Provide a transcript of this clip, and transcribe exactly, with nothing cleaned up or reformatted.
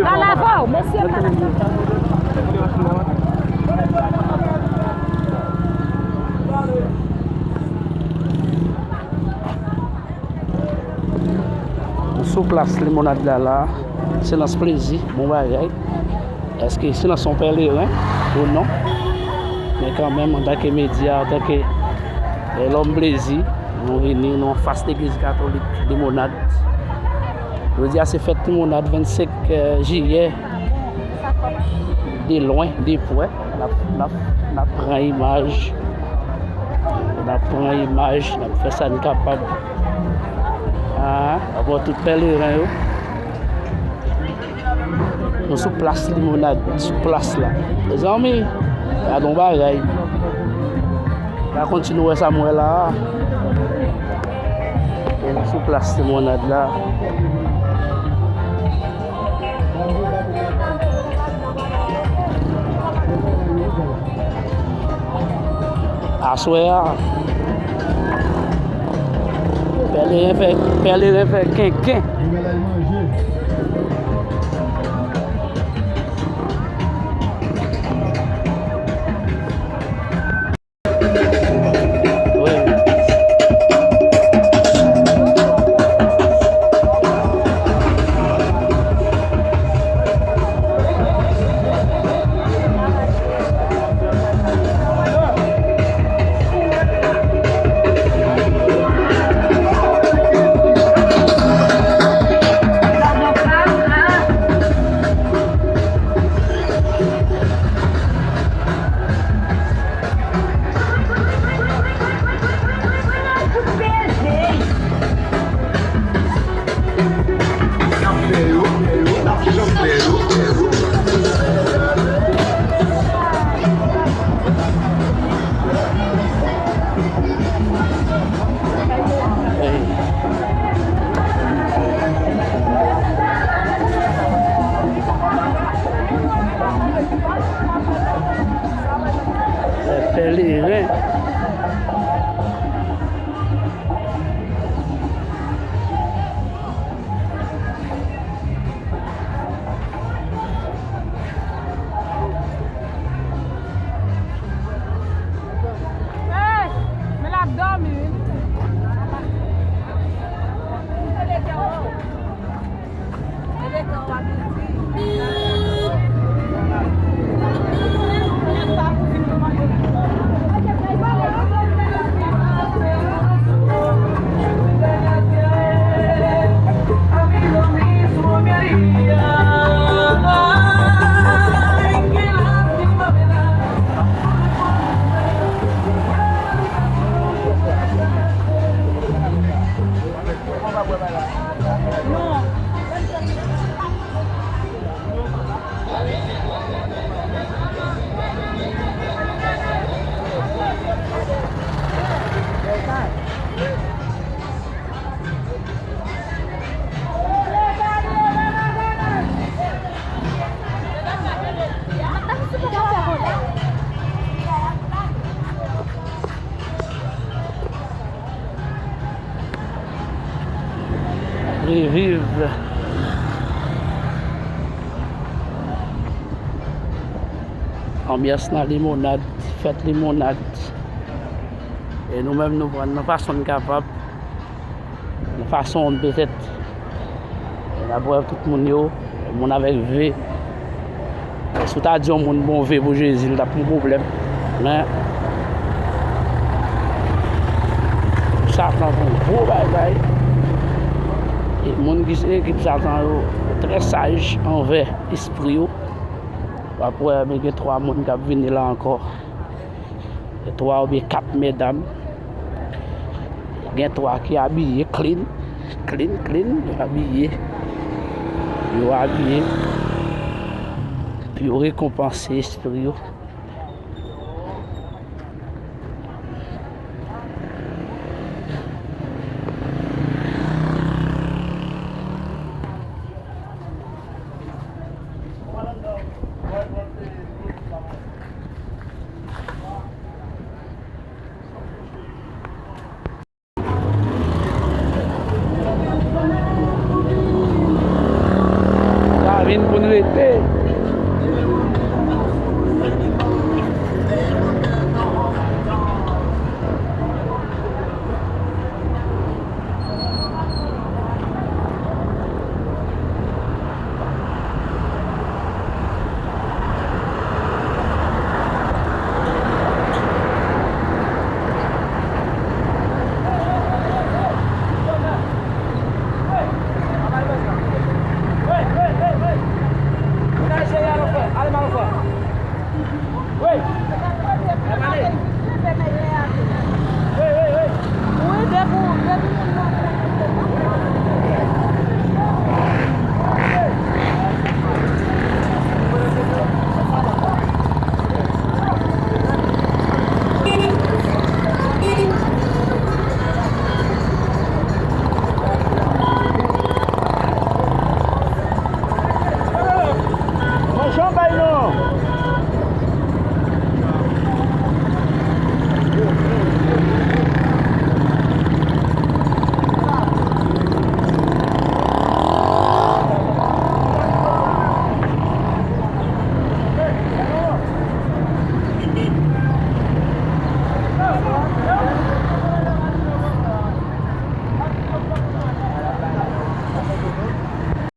Pral avè w, mesye, pral avè w. Nou sou plas Limonad la, la. Silans plezi, bon bagay. Èske silans yon pèleren ou non? Men kanmenm, antanke medya, antanke, eh, lòm plezi, nou vini, nou anfas legliz katolik Limonad. Jodi a se fèt Limonad vennsenk, eh, jiyè. De lwen, de pwè, n ap, n ap, n ap pran imaj. N ap pran imaj, n ap fè sa n kapab. Ah, avè tout pèleren yo. Nou sou plas Limonad, sou plas la. Mezanmi, gade yon bagay. Pa konn si nou wè sa m wè la a. E nou sou plas Limonad la. Aswè a, pèleren fè, pèleren fè kenken. Pèleren. Hey, men l ap dòmi, wi. Reviv anbyans nan Limonad, fèt Limonad. E nou menm, nou pran nan fason n kapab. Nan fason n petèt. N ap wè tout moun yo, moun avèk ve. Si w ta di yon moun bon ve pou Jezi, l t ap yon pwoblèm. Men, Satan fè yon gwo bagay. E moun ki se ekip Satan yo, yo trè saj anvè espri yo. W ap wè, men gen twa moun k ap vini la ankò. Twa oubyen kat medam. Gen twa ki abiye clean, clean, clean, yo abiye. Yo abiye pou yo rekonpanse espri yo. Bay non.